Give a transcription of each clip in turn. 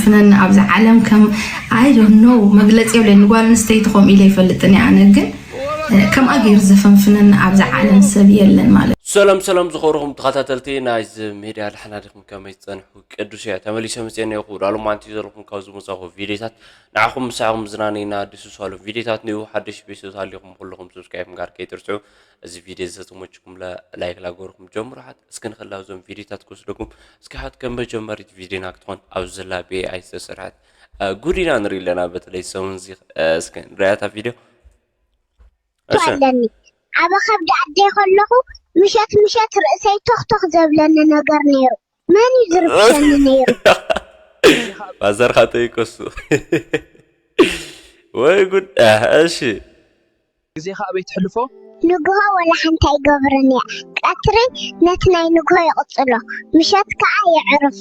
ፍነን ኣብዚ ዓለም ከም I don't know መግለፂ የብለይ። ንጓል ኣንስተይቲ ከምኡ ኢለ ይፈልጥን እየ ኣነ ግን ከምኣ ገይሩ ዘፈንፍነኒ ኣብዚ ዓለም ሰብ የለን ማለት እዩ። ሰላም ሰላም ዝኸብርኹም ተኸታተልቲ ናይዚ ሜድያ፣ ደሓና ዲኹም? ከመይ ትጸንሑ? ቅዱስ እየ ተመሊሰ መጽኤ ነይኹ። ዳሉ ማንቲ ዘለኹም ካብ ዝመጻኹ ቪዲዮታት ንዓኹም ምሳኹም ዝናነይና ድስሳሉ ቪዲዮታት ንዩ ሓደሽ ቤተሰብ ሃሊኹም ኩልኹም ሰብስክራይብ ምግባር ከይትርስዑ። እዚ ቪዲዮ ዝተመችኩም ላይክ ላገርኩም ጀምሩ። ሓት እስኪ ንኸላ እዞም ቪዲዮታት ክወስደኩም እስኪ ሓት ከም መጀመሪት ቪዲዮና ክትኾን ኣብ ዘላ ብኤኣይ ዝተሰርሐት ጉዲና ንርኢ ኣለና። በተለይ ሰሙን እዚ እስኪ ንሪኣታ ቪዲዮ ኣለኒ። ኣብ ከብዲ ኣደይ ከለኹ ምሸት ምሸት ርእሰይ ቶኽ ቶኽ ዘብለኒ ነገር ነይሩ። መን እዩ ዝርብሸኒ ነይሩ? ባዘር ካተይ ከሱ ወይ ጉድ። እሺ ግዜኻ ኣበይ ትሕልፎ? ንግሆ ወላ ሓንቲ ኣይገብርን እያ። ቀትሪ ነቲ ናይ ንግሆ ይቕጽሎ፣ ምሸት ከኣ የዕርፍ።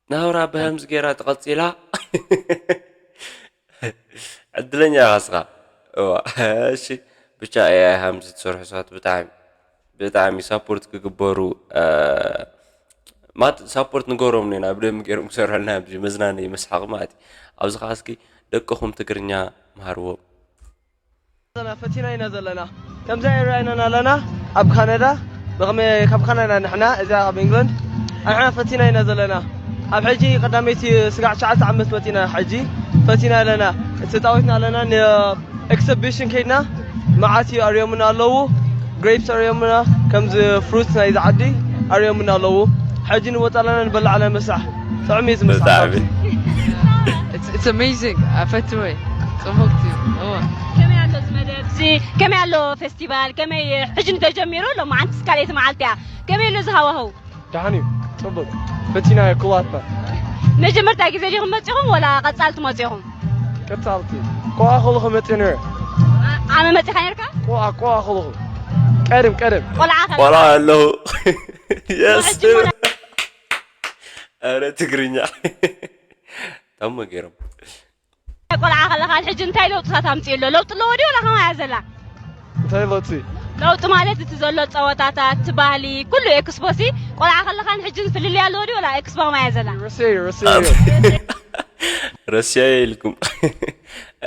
ናብራ ብሀምዝ ገይራ ተቐጺላ። ዕድለኛ ኢኻ እስኻ። እዋ፣ እሺ፣ ብቻ ኤኣይ ሃምዚ ትሰርሑ ሰባት ብጣዕሚ ብጣዕሚ ሳፖርት ክግበሩ፣ እ፣ ማለት ሳፖርት ንገሮም ኢና፣ ብደንብ ገይሮም ክሰርሑልና እዮም፣ መዝናነይ መስሓቕ ማለት እዩ። ኣብዚ ኸዓ እስኪ ደቅኹም ትግርኛ ምሃርዎም። ዘለና ፈቲና ኢና ዘለና። ከምዛ ይረኣየና ኣለና ኣብ ካናዳ፣ ብኸመይ ካብ ካናዳ ንሕና፣ እዚኣ ካብ ኢንግላንድ፣ ንሕና ፈቲና ኢና ዘለና። ኣብ ሕጂ ቀዳመይቲ ስጋዕ ትሽዓተ ዓመት መጺና፣ ሕጂ ፈቲና ኣለና። ተጻዊትና ኣለና። ንኤክስቢሽን ከይድና መዓት እዩ ኣርእዮምና ኣለዉ። ግሬፕስ ኣርእዮምና፣ ከምዚ ፍሩትስ ናይዚ ዓዲ ኣርእዮምና ኣለዉ። ሕጂ ንወጽእ ኣለና፣ ንበልዕ ኣለና ምሳሕ። ጥዑም እዩ እዚ ምሳሕ። ብጣዕሚ። It's, it's amazing. ኣፈትወይ ጽቡቅቲ እዎ ከመይ ኣሎ እዚ መደብ እዚ? ከመይ ኣሎ ፌስቲቫል? ከመይ ሕጂ እንተጀሚሩ ሎማዓንትስ ካልኣይቲ መዓልቲ እያ። ከመይ ኣሎ እዚ ሃዋህው? ደሓን እዩ፣ ጽቡቅ። ፈቲናዮ ኩላትና። መጀመርታ ግዜ ዲኹም መጺኹም ወላ ቀጻሊ ትመጺኹም? ቀጻልቲ። ቆኣ ከለኹ መጺእ ነይረ። ዓመ መጺኻ ነርካ? ቆኣ፣ ቆኣ ከለኹ። ቀደም፣ ቀደም። ቆልዓ ከ ቆልዓ ኣለኹ። የስ። ኧረ ትግርኛ። ታሞ ገይሮም። ቆልዓ ከለኻ ሕጂ እንታይ ለውጥታት ኣምጺኡ ኣሎ? ለውጢ ኣለዎ ድዩ ወላ ከማይ እያ ዘላ? እንታይ ለውጢ? ለውጢ ማለት እቲ ዘሎ ጸወታታት፣ እቲ ባህሊ፣ ኩሉ ኤክስፖሲ ቆልዓ ከለኻን ሕጅን ፍልልይ ኣለዎ ድዩ ወላ ኤክስፖ ከማይ እያ ዘላ? ረስየዮ፣ ረስየዮ። ረስያዮ ኢልኩም።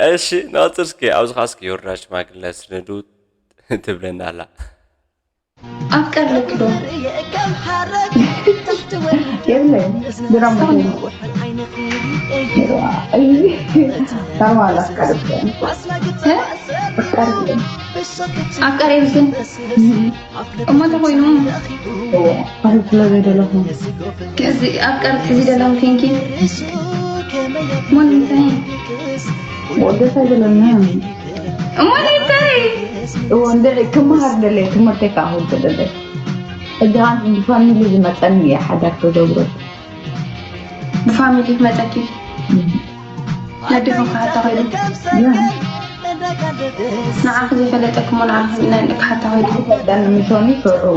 እሺ፣ ንቐጽል እስኪ። ኣብዚ ኸዓ እስኪ ዮርዳኖስ ሽማግለ ስነዱ ትብለና ኣላ። ኣፍቀር ለኪ ዶ? የለን ድራማ ኮይኑ። ታርማ ኣላፍቃር እኮ። ኣፍቃር የለን። ኣፍቀር የብዝን። እሞ እንተ ኮይኑ? እዎ፣ ኣፍቅር ስለ ዘይደለኹ። እዚ ኣፍቀር ትሕዚ ደለኹ ኬንኪ። እሞ ንምንታይ? እዎ፣ ደስ ኣይበለኒ። እሞ ንምንታይ? እዎ፣ እንድዒ ክመሃር ደለየ፣ ትምህርተይ ከዓ ክወስድ ደለየ። ሕጂ ከዓ ብፋሚሊ ዝመፀኒ እየ ሓዳር ክገብሮ። ብፋሚሊ ክመፀኪ? ነዲኹም ክሓታ ኸይዱ? ንዓኺ ዘይፈለጠኪ እሞ ንዓኺ ክሓታ ኸይዱ? ዝፈልጠኒ ምሾኒ ሽዑ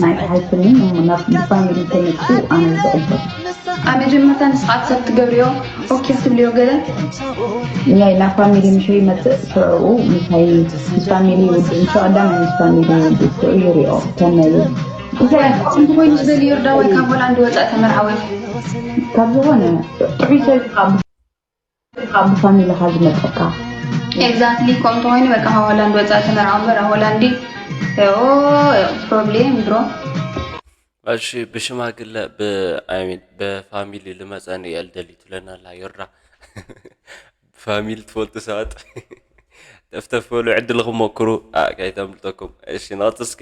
ናይ ፀሓይ ስኒ ናብ ብፋሚሊ ተመፅኡ ኣነ ዝቕበል። ኣብ መጀመርታ ንስኻ ሰብ ትገብርዮ ኦኬ ክትብልዮ ገለ? ናይ ናብ ፋሚሊ ምሽ ይመፅእ ሽዑ ምሳይ ምስ ፋሚሊ ይውድእ፣ ምሽ ቀዳማይ ምስ ፋሚሊ ይውድእ ሽዑ ይሪኦ ከመይ እዩ። እንታይ ከምዚ ኮይኑ ዝበል ዮርዳኖስ ካብ ሆላንድ ወፃእ ተመርዓወ። ካብ ዝኾነ ጥዑይ ሰብ ኢኻ ብ- ኢኻ ብፋሚሊኻ ዝመፀካ። ኤግዛክትሊ ከምኡ ተኾይኑ በቃ ካብ ሆላንድ ወፃእ ተመርዓው እምበር ኣብ ሆላንዲ ኦ ፕሮብሌም ብሮ። እሺ ብሽማግለ ብ I mean ብፋሚሊ ልመፀኒ እየ ልደሊ ትብለና ኣላ ዮርዳ። ፋሚሊ ትፈልጡ ሰባት ጠፍጠፍ በሉ ዕድልኹም ሞክሩ። ኣ፣ ከይተምልጠኩም። እሺ ንቐፅል እስኪ።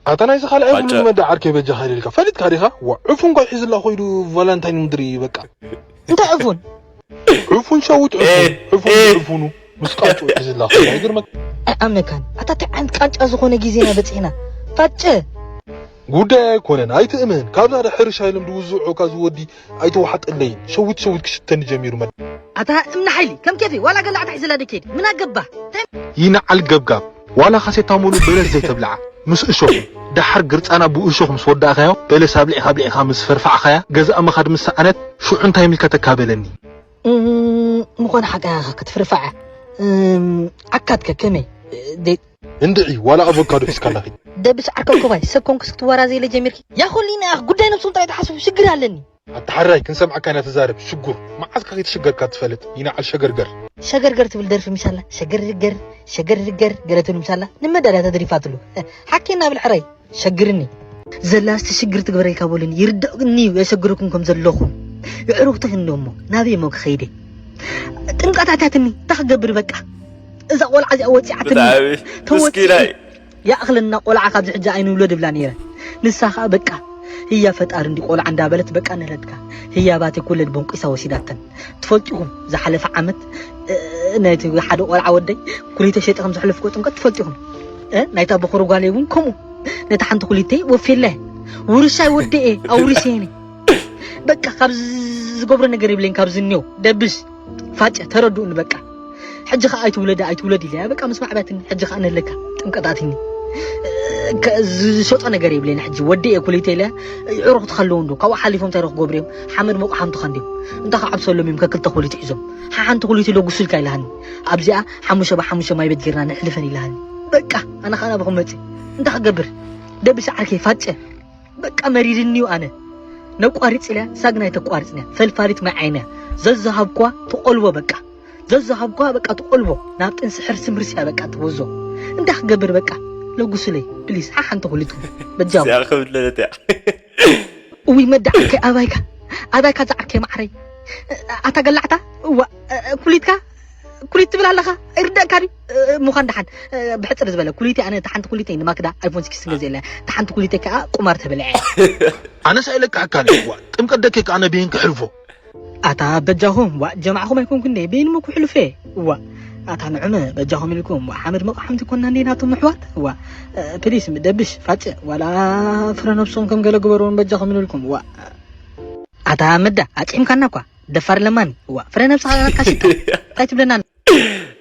ኣታ ናይዚ ካልኣይ ባጫ። ፍሉይ መዳ ዓርከይ በጃኻ ኢልካ ፈሊጥካ ዲኻ? ዋ ዕፉን ጓይ ሒዝላ ኮይዱ ቫላንታይን ምድሪ በቃ። እንታይ ዕፉን? ዕፉን ሸዊት ዕፉን ኤ፣ ዕፉን ኤ። ዕፉኑ ምስ ቃንጭኡ ሒዝላ ኮይዱ ኣይገርመካ? ኣይኣምነካን ኣታ እንታይ ዓይነት ቃንጫ ዝኾነ ግዜና በፂሕና ፋጨ ጉዳይ ኣይኮነን ኣይትእመን። ካብዛ ዳ ሕርሻ ኢሎም ድውዝዑ ካብዚ ወዲ ኣይተዋሓጠለይን ሸዊት ሸዊት ክሽተኒ ጀሚሩ መዳ። ኣታ እምኒ ሓይሊ ከም ኬፈይ ዋላ ገላዕታ ሒዘላ ደኬድ ምን ኣገባ እንታይ ይንዓል ገብጋብ ዋላ ካሴታ ሙሉእ በለስ ዘይተብልዓ ምስ እሾኹ ደሓር ግርጻና ብእሾኽ ምስ ወዳእካዮ በለስ ኣብሊዕኻ ኣብሊዕኻ ምስ ፈርፋዕኻያ ገዛእ ምኻድ ምስ ሰኣነት ሽዑ እንታይ ይምልከተካ በለኒ። እም፣ ምኾነ ሓቃ ኢኻ ክትፍርፋዕ እም፣ ዓካትከ ከመይ ደይ እንድዒ ዋላ ኣቮካዶ ሒዝካላ ኺድ። ደብስ ዓርከብ ኮባይ ሰብ ኮንኩስ ክትወራዘ ኢለ ጀሚርኪ ያ ኾሊና ኢኻ ጉዳይ ነብስኹም ጥራይ ተሓስቡ ሽግር ኣለኒ ኣታ ሓራይ ክንሰምዓካ ኢና ተዛረብ ሽጉር። መዓስ ከ ከይተሸገርካ ትፈልጥ ይንዓል ሸገርገር። ሸገርገር ትብል ደርፊ ምሻላ ሸገርገር ሸገርገር ገለ ትብል ምሻላ ንመዳድያ ተደሪፋትሉ ሓኬና ብል ሕራይ ሸግርኒ ዘላ እስቲ ሽግር ትግበረልካ በሉኒ ይርዳእኒ እዩ የሸግርኩም ከም ዘለኹም የዕሩኽቲ ክንዶ እሞ ናበይ እሞ ክኸይደ ጥምቀት ኣትያትኒ እንታይ ክገብር በቃ እዛ ቆልዓ እዚኣ ወፂዓትኒ ብጣዕሚ ተወፂ ምስኪናይ ይኣኽለና ቆልዓ ካብዚ ሕጂ ኣይንውለድ እብላ ነይረ ንሳ ከዓ በቃ ህያ ፈጣሪ እንዲ ቆልዓ እንዳበለት በቃ ንረድካ ህያ ባቲ ኩለድ ቦንቂሳ ወሲዳተን ትፈልጢኹም ዝሓለፈ ዓመት እ፣ ናይቲ ሓደ ቆልዓ ወደይ ኩሊተ ሸጠ ከም ዘሕለፍኮ ጥምቀት ትፈልጢኹም እ፣ ናይታ በኹሪ ጓለይ እውን ከምኡ ነቲ ሓንቲ ኩሊተይ ወፌለ ውርሻይ ወደኤ ኣውሪሴኒ በቃ ካብ ዝገብሮ ነገር የብለይን ካብ ዝኒው ደብስ ፋጨ ተረድኡኒ በቃ ሕጂ ከዓ ኣይትውለዲ ኣይትውለዲ ኢለያ በቃ ምስ ማዕበያትኒ ሕጂ ከዓ ነለካ ጥምቀት ኣትኒ ዝሸጦ ነገር የብለይን ሕጂ ወዲ እየ ኩለይተ ኢለያ ዕሩኽቲ ከለዉ እንዶ ካብኡ ሓሊፎም እንታይ ክገብሩ እዮም ሓመድ መቑሓምቲ ከንድዮም እንታይ ክዓብሰሎም እዮም ከክልተ ኩሊት ሒዞም ሓሓንቲ ኩሊት ኢሎ ጉሱልካ ኢልሃኒ ኣብዚኣ ሓሙሸ ብሓሙሸ ማይ ቤት ጌርና ንሕልፈን ኢልሃኒ በቃ ኣነ ከዓ ናብኹም መፅእ እንታይ ክገብር ደብስ ዓርከይ ፋጨ በቃ መሪርኒ እዩ ኣነ ነቋርፅ ኢለ ሳግናይ ተቋርፅነ ፈልፋሊት ማይ ዓይነ ዘዝሃብኳ ትቆልቦ በቃ ዘዝሃብኳ በቃ ትቆልቦ ናብ ጥንሲ ሕርሲ ምርሲ እያ በቃ ትወዞ እንታይ ክገብር በቃ ለጉስለይ ፕሊስ ሓሓንቲ ኩሊትኩም በጃኹም እዚኣ ክብለለት እያ እውይ መዳ ዓርከይ ኣባይካ ኣባይካ ዝዓርከይ ማዕረይ ኣታ ገላዕታ እዋ ኩሊትካ ኩሊት ትብል ኣለኻ ይርደእካ ድዩ ምዃን ደሓን ብሕፅር ዝበለ ኩሊቲ ኣነ እቲ ሓንቲ ኩሊተይ ንማክዳ ኣይፎን ሲክስቲን ገዚአላ እቲ ሓንቲ ኩሊተይ ከዓ ቁማር ተበልዐ ኣነስ ኣይለቅሐካን እየ ዋ ጥምቀት ደኬ ከዓ ነብይን ክሕልፎ ኣታ በጃኹም ዋ ጀማዕኹም ኣይኮንኩን ደ በይንሞ ክሕልፈ ዋ ኣታ ንዑመ በጃኹም ኢልኩም ዋ ሓመድ መቕሓምቲ ኮና እንዴ ናቶም ኣሕዋት ዋ ፕሊስ ደብሽ ፋጨ ዋላ ፍረ ነብሶም ከም ገለ ግበርዎም በጃኹም ኢልኩም ዋ ኣታ መዳ ኣጥሒምካና እኳ ደፋር ለማኒ እዋ ፍረ ነብስኻ ናትካ ሽታ እንታይ ትብለና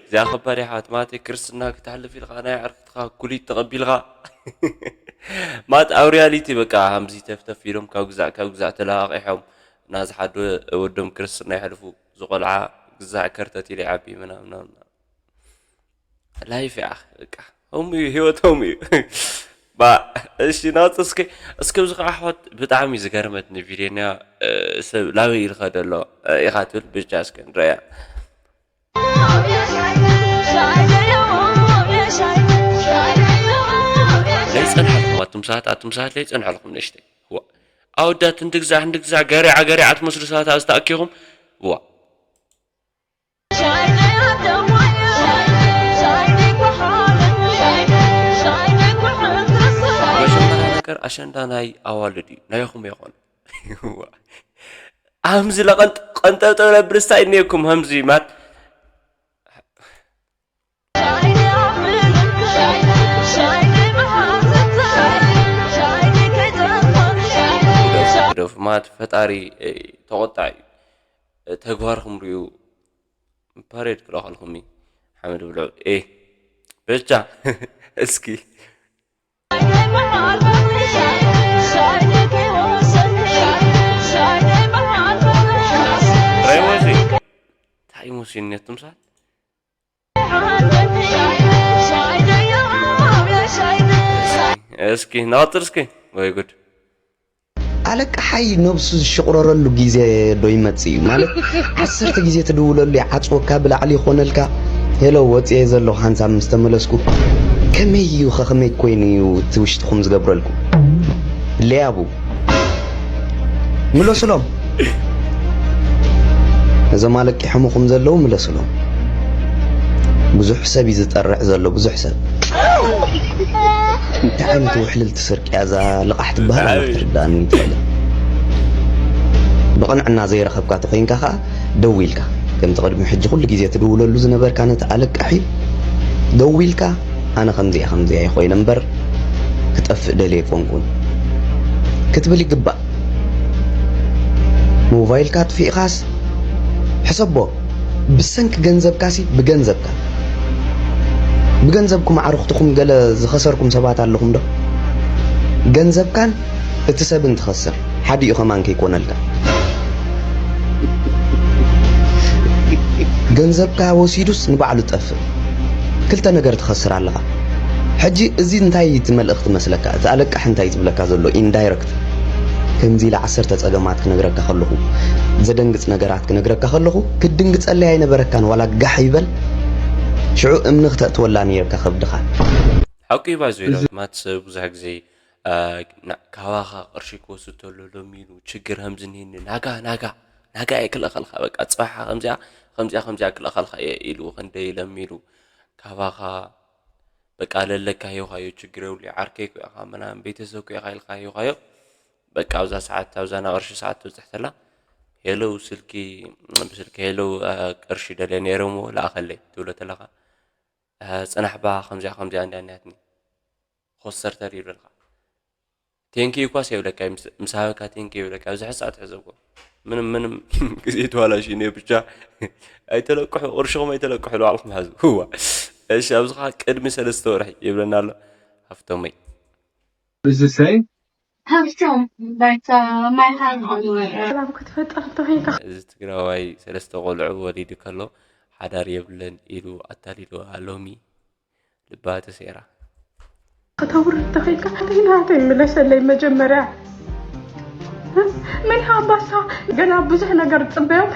እዚኣ ከባድ ሓት ማለት ክርስትና ክተሕልፍ ኢልካ ናይ ዕርክትካ ኩሊት ተቐቢልካ ማት ኣብ ሪያሊቲ በቃ ሃምዚ ተፍተፍ ኢሎም ካብ ግዛዕ ካብ ግዛዕ ተለቃቂሖም ናዚ ሓደ ወዶም ክርስትና ይሕልፉ ዝቆልዓ ግዛዕ ከርተት ኢለ ይዓቢ ምናምን ላይፍ ያ በቃ ሆም እዩ ህይወት ሆም እዩ ባ እሺ ናጽ እስኪ እስኪ ብዙ ከዓ ኣሕዋት ብጣዕሚ ዝገርመት ንቪድዮና ሰብ ላበይ ኢልካ ደሎ ኢኻ ትብል ብቻ እስኪ ንረያ ለይፀንሐልኩም ኣቱም ሰዓት ኣቱም ሰዓት ለይፀንሐልኩም ንእሽተይ ኣወዳት እንድግዛዕ እንድግዛዕ ገሪዓ ገሪዓ ትመስሉ ሰባት ኣብዚ ተኣኪኹም ዋ ነገር ኣሸንዳ ናይ ኣዋልድ እዩ ናይኹም የኾን ኣምዚ ለቐንጠብጠብ ነብር ስታይ እኒኩም ሀምዚ ማት ግደፉ ማለት ፈጣሪ ተቆጣ እዩ ተግባርኩም ሪኡ ፓሬድ ክረኸልኩም ሓመድ ብልዑ ኤ ብቻ እስኪ ራይወዚ እንታይ ሙሲን ነቱምሳል እስኪ ናወጥር እስኪ ወይ ጉድ ኣለቃሓይ ነብሱ ዝሽቕረረሉ ግዜ ዶ ይመጽእ እዩ ማለት ዓሰርተ ግዜ ትድውለሉ ይዓጽወካ ብላዕሊ ይኾነልካ ሄሎ ወፅየ ዘለኹ ሓንሳብ ምስ ተመለስኩ ከመይ እዩ ኸኸመይ ኮይኑ እዩ እቲ ውሽጥኹም ዝገብረልኩም ለያቡ ምለሱሎም እዞም ኣለቂሖምኹም ዘለዉ ምለሱሎም ብዙሕ ሰብ እዩ ዝጠርዕ ዘሎ ብዙሕ ሰብ እንታይ ዓይነት ውሕልልቲ ስርቂ እያ እዛ ልቓሕ ትበሃል ኣላ ክትርዳእኒ ትኽእል ብቕንዕና ዘይረኸብካ ተኾይንካ ከዓ ደው ኢልካ ከምቲ ቅድሚ ሕጂ ኩሉ ግዜ ትድውለሉ ዝነበርካ ነቲ ኣለቃሒ ደው ኢልካ ኣነ ከምዚኣ ከምዚኣ ይኾይነ እምበር ክጠፍእ ደልየ ኣይኮንኩን ክትብል ይግባእ ሞባይልካ ኣጥፊእኻስ ሕሰቦ ብሰንኪ ገንዘብካሲ ብገንዘብካ ብገንዘብኩም ኣዕሩኽትኹም ገለ ዝኸሰርኩም ሰባት ኣለኹም ዶ ገንዘብካን እቲ ሰብን ትኸስር ሓዲኡ ከማን ከይኮነልካ ገንዘብካ ወሲዱስ ንባዕሉ ጠፍእ ክልተ ነገር ትኸስር ኣለኻ ሕጂ እዚ እንታይ እቲ መልእኽቲ መስለካ እቲ ኣለቃሕ እንታይ ትብለካ ዘሎ ኢንዳይረክት ከምዚ ኢለ ዓሰርተ ጸገማት ክነግረካ ከለኹ፣ ዘደንግጽ ነገራት ክነግረካ ከለኹ፣ ክትድንግጸለይ ኣይነበረካን፣ ዋላ ጋሕ ይበል፣ ሽዑ እምኒ ክተእትወላ ነይርካ ከብድኻ። ሓቂ እዩ ባይዘ እዚ ዳዊት፣ ማትስ ብዙሕ ግዜ፣ እ፣ ና-፣ ካባኻ ቅርሺ ክወስድ ተሎ ሎሚ ኢሉ ችግር ከምዚ እኒህኒ፣ ናጋ፣ ናጋ፣ ናጋ እየ ክልእኸልካ፣ በቃ፣ ጽባሓ ከምዚኣ፣ ከምዚኣ፣ ከምዚኣ ክልእኸልካ እየ ኢሉ፣ ክንደይ ለሚሉ፣ ካባኻ፣ በቃ፣ ለለካ ሂውካዮ፣ ችግር የብሉ፣ ዓርከይ እኮ ኢኻ፣ ምናምን፣ ቤተሰብ እኮ ኢኻ ኢልካ ሂውካዮ፣ በቃ፣ ኣብዛ ሰዓት፣ ኣብዛ ናይ ቅርሺ ሰዓት ትበጽሕ ተላ፣ ሄሎ፣ ስልኪ፣ ብስልኪ፣ ሄሎ፣ እ፣ ቅርሺ ደልየ ነይረ እሞ፣ ለኣኸለይ፣ ትብሎ ተለኻ፣ እ፣ ጽናሕባ፣ ከምዚኣ፣ ከምዚኣ እንድያ እኒኣትኒ፣ ኮስተርተር ይብለልካ። ቴንኪ እኳስ የብለካ፣ ምስ-፣ ምስ ሃበካ ቴንኪ የብለካ። ኣብዚ ሕሳት ሕዘቦ። ምንም፣ ምንም ግዜ ተዋላሽ እኔ ብቻ ኣይተለቅሑ፣ ቅርሽኹም ኣይተለቅሑ፣ ንባዕልኹም ሓዙ። ህዋ። እሺ፣ ኣብዚ ኸዓ ቅድሚ ሰለስተ ወርሒ ይብለና ኣሎ ሃፍቶመይ። እዚ ሰይ ሃብቶም ባይታ ማይ ሃብ ሰላም ክትፈጥር እንተኾይንካ። እዚ ትግራዋይ ሰለስተ ቆልዑ ወሊዱ ከሎ ሓዳር የብለን ኢሉ ኣታሊልዋ ሎሚ። ልባ ተሰይራ። ከተውርድ ተኺልካ፣ ናተይ ምለሰለይ መጀመርያ። ምን ሃባሳ ገና ብዙሕ ነገር ጽበዮም።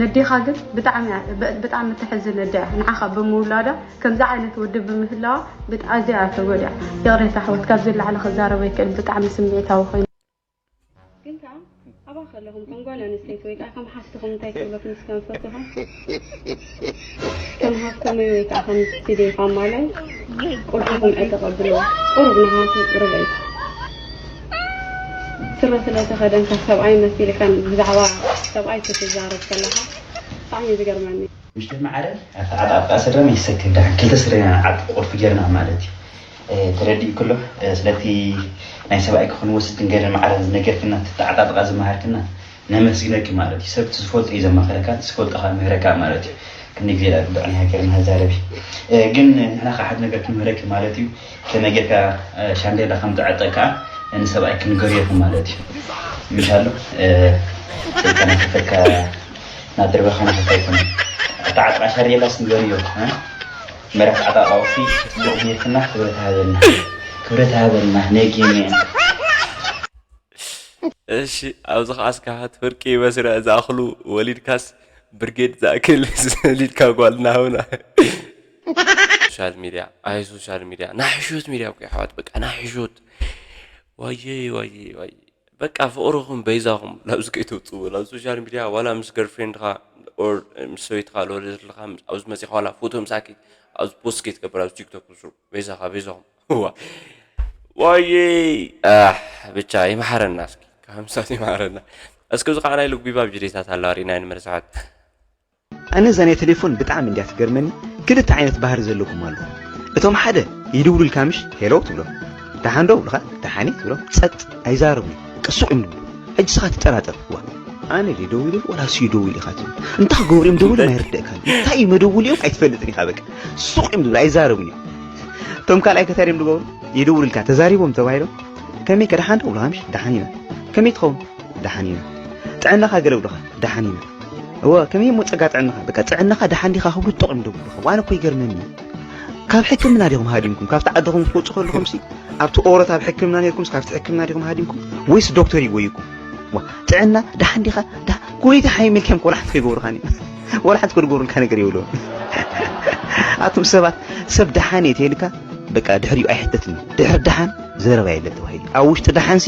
ነዴኻ ግን ብጣዕሚ እያ፣ ብ-፣ ብጣዕሚ ተሕዝን ኣደ እያ። ንዓኻ ብምውላዳ፣ ከምዚ ዓይነት ወዲ ብምህላዋ ብጣ-፣ ኣዝያ እያ ተጎዲኣ። ይቕሬታ ኣሕዋት፣ ካብዚ ንላዕሊ ክዛረብ ኣይክእልን። ብጣዕሚ ስምዒታዊ ኮይኑ። ግን ከኣ ኣባኻ ኣለኹም ከም ጓል ኣንስተይቲ ወይ ከኣ ከም ሓፍትኹም እንታይ ክብለኩም እስከ ንፈትኹም? ከም ሃፍቶመይ ወይ ከኣ ከም ቲዴ ፋማላይ ቁልፍኹም ዕጥቕ ኣብልዎ። ቁሩብ ንሃፍቱ ርብዒ። ስረ ስለ ተኸደንካ ሰብኣይ መሲልካ ብዛዕባ ሰብኣይ ክትዛረብ ከለኻ ብጣዕሚ እዩ ዝገርመኒ። ምሽት ማዕረ ኣተዓጣጥቃ ስረ መይሰክፍ ደሓን ክልተ ስረ ኢና ዓጥ ቁልፊ ጌርና ማለት እዩ። እ፣ ተረዲእኩ ኣሎ። እ፣ ስለቲ ናይ ሰብኣይኪ ክንወስድ ንገለ ማዕረ ዝነገርክና፣ እቲ ኣተዓጣጥቃ ዝመሃርክና ነመስግነኪ ማለት እዩ። ሰብ እቲ ዝፈልጦ እዩ ዘማኽረካ፣ እቲ ዝፈልጦ ከዓ ምህረካ ማለት እዩ። ክንደይ ግዜ ደኣ ግቡዕ ናይ ሃገርና ተዛረቢ። እ፣ ግን ንሕና ከዓ ሓደ ነገር ክንምህረኪ ማለት እዩ። ከመይ ጌርካ፣ እ፣ ሻንዴላ ከም ትዕጠቅ ከዓ ንሰብኣይኪ ንገርዮ ኢኹም ማለት እዩ። ምሻሎ፣ እ፣ ስልካ ናፈተካ ናትርበኻ ናፈታ ይኮነ። ኣተዓጥቃ ሻንዴላስ ንገርዮ፣ እ? መራሕቲ ዓጣቃውሲ ጽቡቕ ጌርክና ክብረት ሃበልና። ክብረት ሃበልና፣ ነጊነ። እሺ፣ ኣብዚ ኸዓ እስካሃት ፍርቂ መስርዕ ዝኣኽሉ ወሊድካስ ብርጌድ ዝኣክል ሰሊድካ ጓል እናሃብና። ሶሻል ሚድያ፣ ኣይ ሶሻል ሚድያ፣ ናይ ሕሾት ሚድያ እኮ እዩ ኣሕዋት፣ በቃ ናይ ሕሾት። ዋየ፣ ዋየ፣ ዋየ። በቃ ፍቕርኹም በይዛኹም ላብዚ ከይተውፅዎ፣ ላብ ሶሻል ሚድያ ዋላ ምስ ገርልፍሬንድኻ ኦር ምስ ሰበይትኻ ለወለትልኻ ኣብዚ መፂኻ ዋላ ፎቶ ምሳኪ ኣብዚ ፖስት ከይትገብር ኣብዚ ቲክቶክ ስሩ። በይዛኻ፣ በይዛኹም። እዋ። ዋየ፣ ኣሕ፣ ብቻ ይምሓረና እስኪ። ካብ ምሳት ይምሓረና። እስኪ እዚ ከዓ ናይ ልጉቢባ ቪድዮታት ኣለዋ ርኢና ንመለስ ኣሕዋት። ኣነ እዛ ናይ ቴሌፎን ብጣዕሚ እንድያ ትገርመኒ። ክልተ ዓይነት ባህሪ ዘለኩም ኣለኹም። እቶም ሓደ ይድውሉልካ ምሽ ሄሎ ትብሎም። ደሓን ዶ ብልኻ ደሓን እየ ትብሎም። ጸጥ ኣይዛረቡን። ቅሱቕ እዮም ዝብሉ። ሕጂ ስኻ ትጠራጠር። ዋ ኣነ ድየ ደዊሉ ወላ እሱ እዩ ደዊሉ ኢኻ ትብል። እንታይ ክገብሩ እዮም ደዊሎም ኣይርደእካን። እንታይ እዩ መደውሊኦም ኣይትፈልጥን ኢኻ በቃ። ሱቕ እዮም ዝብሉ ኣይዛረቡን እዮም። እቶም ካልኣይ ከ እንታይ ድዮም ዝገብሩ? ይድውሉልካ ተዛሪቦም ተባሂሎም ከመይ ከ ደሓን ዶ ብልኻ ምሽ ደሓን ኢና። ከመይ ትኸውን? ደሓን ኢና። ጥዕናኻ ገለ ብልኻ ደሓን ኢና። እወ ከመይ እሞ ጸጋ ጥዕናኻ በቃ ጥዕናኻ ደሓን ዲኻ ክብሉ ጠቕ እዮም ደብሉኻ። ኣነ እኮ ይገርመኒ። ካብ ሕክምና ዲኹም ሃዲምኩም? ካብቲ ዓድኹም ክትወጹ ከለኹምሲ ኣብቲ ኦሮት ኣብ ሕክምና ኔርኩምስ ካብቲ ሕክምና ዲኹም ሃዲምኩም ወይስ ዶክተር እዩ ጎይኩም? ዋ ጥዕና ደሓን ዲኻ? ደሓ-፣ ጎይታ ሓይመልክዮም ወላ ሓንቲ ከይገብሩኻኒ። ወላ ሓንቲ ክድገሩልካ ነገር የብልዎም። ኣቱም ሰባት ሰብ ደሓን እየ ተይልካ በቃ ድሕሪኡ ኣይሕተትን እዩ። ድሕሪ ደሓን ዘረባ የለን ተባሂሉ። ኣብ ውሽጢ ደሓንሲ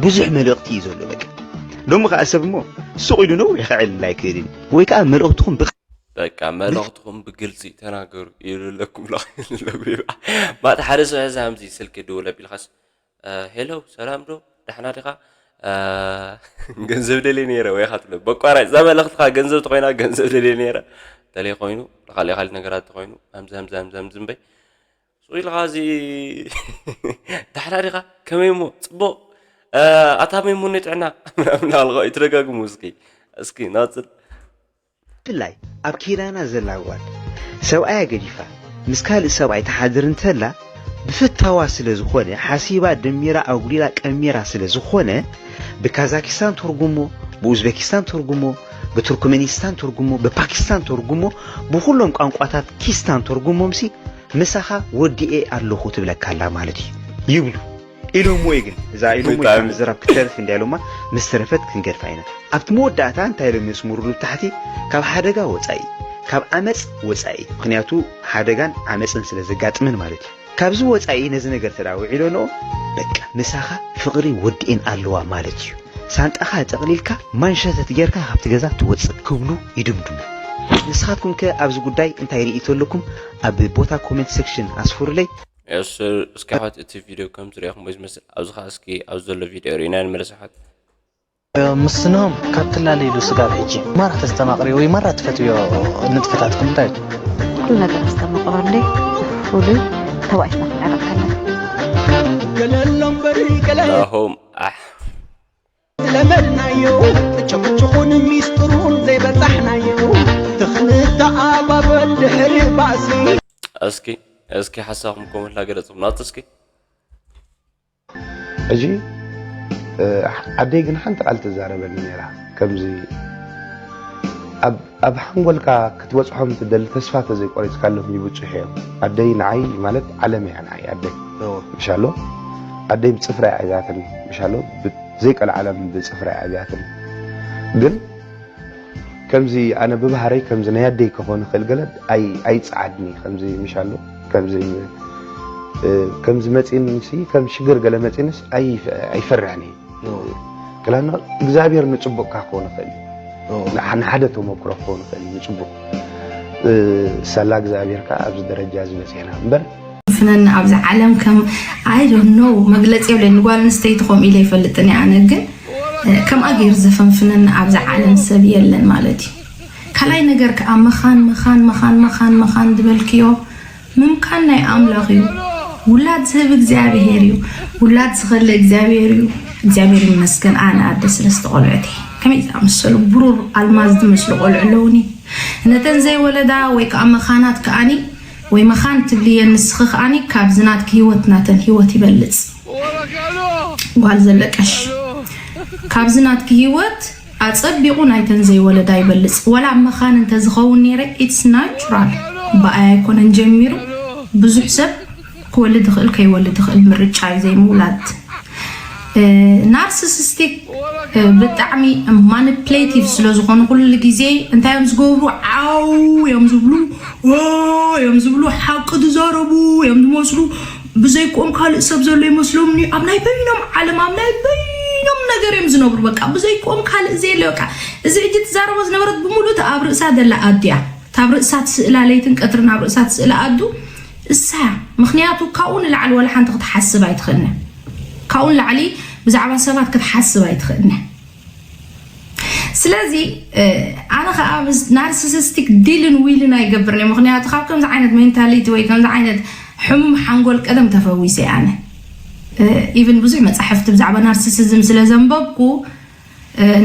ብዙሕ መልእኽቲ እዩ ዘሎ በቃ። ሎሚ ከኣ ሰብ እሞ ሱቕ ኢሉ ነዊሕ ክዕልል ኣይክእልን እዩ። ወይ ከኣ መልእኽትኹም ብቕ- በቃ መልእኽትኹም ብግልጺ ተናገሩ ይብለኩም ኣለኹ። ማታ ሓደ ሰብ ሕዚ ሃምዚ ስልኪ ድውል ኣቢልካስ፣ "እ፣ ሄሎ፣ ሰላም ዶ? ደሕና ዲኻ? እ፣ ገንዘብ ደልየ ነይረ" ወይ ኢኻ ትብሎ። በቋራጭ እዛ መልእኽትኻ ገንዘብ ተኾይና ገንዘብ ደልየ ነይረ። ተለይ ኮይኑ፣ ካልእ ካልእ ነገራት ተኾይኑ፣ ሃምዚ፣ ሃምዚ፣ ሃምዚ፣ ሃምዚ እምበይ። ሱቕ ኢልኻ እዚ፣ "ደሕና ዲኻ? ከመይ እሞ? ጽቡቕ? እ፣ ኣታ መይሙን ጥዕና?" ምናምን ኣልኻ እዩ ትደጋግሙ። እስኪ፣ እስኪ ናጽል። ብፍላይ ኣብ ኪዳና ዘላ ጓል ሰብኣያ ገዲፋ ምስ ካልእ ሰብኣይ ትሓድር እንተላ ብፍታዋ ስለ ዝኾነ ሓሲባ ደሚራ ኣጉሊላ ቀሚራ ስለ ዝኾነ ብካዛኪስታን ተርጉሞ፣ ብኡዝቤኪስታን ተርጉሞ፣ ብቱርክመኒስታን ተርጉሞ፣ ብፓኪስታን ተርጉሞ፣ ብኹሎም ቋንቋታት ኪስታን ተርጉሞምሲ ምሳኻ ወዲኤ ኣለኹ ትብለካ ኣላ ማለት እዩ ይብሉ። ኢሎምዎ እዩ ግን እዛ ኢሎምዎ ብጣዕሚ። ካብ ምዝራብ ክትተርፍ እንድያ ኢሎማ ምስ ተረፈት ክንገድፋ ኢና። ኣብቲ መወዳእታ እንታይ ኢሎም የስምሩሉ ብታሕቲ ካብ ሓደጋ ወፃኢ ካብ ዓመፅ ወፃኢ ምክንያቱ ሓደጋን ዓመፅን ስለ ዘጋጥመን ማለት እዩ። ካብዚ ወፃኢ ነዚ ነገር ተዳ ውዒሎንኦ በቃ ምሳኻ ፍቕሪ ወዲኤን ኣለዋ ማለት እዩ። ሳንጣኻ ጠቕሊልካ ማንሸተት ጌርካ ካብቲ ገዛ ትወፅእ ክብሉ ይድምድሙ። ንስኻትኩም ከ ኣብዚ ጉዳይ እንታይ ርእይቶ ኣለኩም? ኣብ ቦታ ኮሜንት ሴክሽን ኣስፍሩለይ። የስ እስኪ ኣሕዋት እቲ ቪድዮ ከምቲ ሪኢኹሞ ዝመስል ኣብዚ ከዓ እስኪ ኣብዚ ዘሎ ቪድዮ ርኢና ንመለስ ኣሕዋት። ምስንሆም ካብ ትላለይሉ ስጋብ ሕጂ ማራ ተስተማቕሪ ወይ ማራ ትፈትዮ ንጥፈታትኩም እንታይ እዩ? ኩሉ ነገር ኣስተማቕረለይ ፍሉይ ተባኢስና ክንዕረቕ ከለና። ናሆም ኣሕ ለመድናዮ ጭቕጭቑን ሚስጥሩን ዘይበጻሕናዮ ትኽንተኣባበል ድሕሪ ባእሲ እስኪ እስኪ ሓሳብኩም ኮመንት ላገለጽኩም ናት እስኪ ሕጂ ኣደይ ግን ሓንቲ ቃል ትዛረበኒ ነይራ ከምዚ ኣብ ሓንጎልካ ክትበፅሖም ትደሊ ተስፋ ተዘይቆሪፅካሎም ይብፅሑ እዮም ኣደይ ንዓይ ማለት ዓለም እያ ንዓይ ኣደይ ምሻሎ ኣደይ ብፅፍራ እያ ሒዛትኒ ምሻሎ ዘይቀልዓለም ብፅፍራ እያ ሒዛትኒ ግን ከምዚ ኣነ ብባህረይ ከምዚ ናይ ኣደይ ክኾን ይኽእል ገለ ኣይፅዓድኒ ከምዚ ምሻሎ ከምዚ ከምዚ መፂኒ ሲ ከም ሽግር ገለ መፂንስ ኣይፈርሕን እየ ክላና እግዚኣብሔር ንፅቡቕካ ክኾን ይኽእል እዩ ንሓደ ተመክሮ ክኾን ይኽእል እዩ ንፅቡቕ ሳላ እግዚኣብሔር ከዓ ኣብዚ ደረጃ እዚ በፂሕና እምበር ፍነን ኣብዚ ዓለም ከም I don't know መግለፂ የብለይ ንጓል ኣንስተይቲ ከምኡ ኢለ ይፈልጥን እየ ኣነ ግን ከምኣ ገይሩ ዘፈንፍነኒ ኣብዚ ዓለም ሰብ የለን ማለት እዩ። ካልኣይ ነገር ከዓ መኻን መኻን መኻን መኻን መኻን ዝበልክዮ ምምካን ናይ ኣምላኽ እዩ። ውላድ ዝህብ እግዚኣብሄር እዩ። ውላድ ዝኸልእ እግዚኣብሄር እዩ። እግዚኣብሄር ይመስገን ኣነ ኣደ ሰለስተ ቆልዑት እየ። ከመይ ዝኣመሰሉ ብሩር ኣልማዝ ዝመስሉ ቆልዑ ኣለውኒ። ነተን ዘይወለዳ ወይ ከዓ መኻናት ከኣኒ ወይ መኻን ትብልየን ንስኺ ከኣኒ ካብዚ ናትኪ ህይወት ናተን ህይወት ይበልፅ። ጓል ዘለቀሽ ካብዚ ናትኪ ህይወት ኣፀቢቑ ናይተን ዘይወለዳ ይበልፅ። ዋላ ኣብ መኻን እንተዝኸውን ነይረ it's natural ብኣይ ኣይኮነን ጀሚሩ ብዙሕ ሰብ ክወልድ ይኽእል ከይወልድ ይኽእል ምርጫ እዩ ዘይምውላድ። ናርሲሲስቲክ ብጣዕሚ ማኒፕሌቲቭ ስለ ዝኾኑ ኩሉ ግዜ እንታይ እዮም ዝገብሩ ዓው እዮም ዝብሉ እዮም ዝብሉ ሓቂ ዝዛረቡ እዮም ዝመስሉ ብዘይክኦም ካልእ ሰብ ዘሎ ይመስሎም ኣብ ናይ በይኖም ዓለም ኣብ ናይ በይኖም ነገር እዮም ዝነብሩ በቃ ብዘይክኦም ካልእ ዘየለ በቃ እዚ ሕጂ ትዛረቦ ዝነበረት ብምሉእ ኣብ ርእሳ ዘላ ኣዱ እያ ካብ ርእሳ ትስእላ ለይትን ቀትርን ኣብ ርእሳ ትስእላ ኣዱ እሳ እያ ምኽንያቱ ካብኡ ንላዕሊ ወላ ሓንቲ ክትሓስብ ኣይትኽእልን ካብኡ ንላዕሊ ብዛዕባ ሰባት ክትሓስብ ኣይትኽእልን ስለዚ ኣነ ከዓ ናርሲሲስቲክ ዲልን ዊልን ኣይገብርን እየ ምክንያቱ ካብ ከምዚ ዓይነት ሜንታሊቲ ወይ ከምዚ ዓይነት ሕሙም ሓንጎል ቀደም ተፈዊሰ ኣነ ኢቭን ብዙሕ መፃሕፍቲ ብዛዕባ ናርሲሲዝም ስለ ዘንበብኩ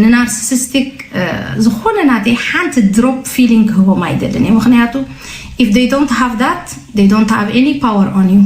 ንናርሲሲስቲክ ዝኾነ ናተይ ሓንቲ ድሮፕ ፊሊንግ ክህቦም ኣይደልን እየ ምክንያቱ if they don't have that they don't have any power on you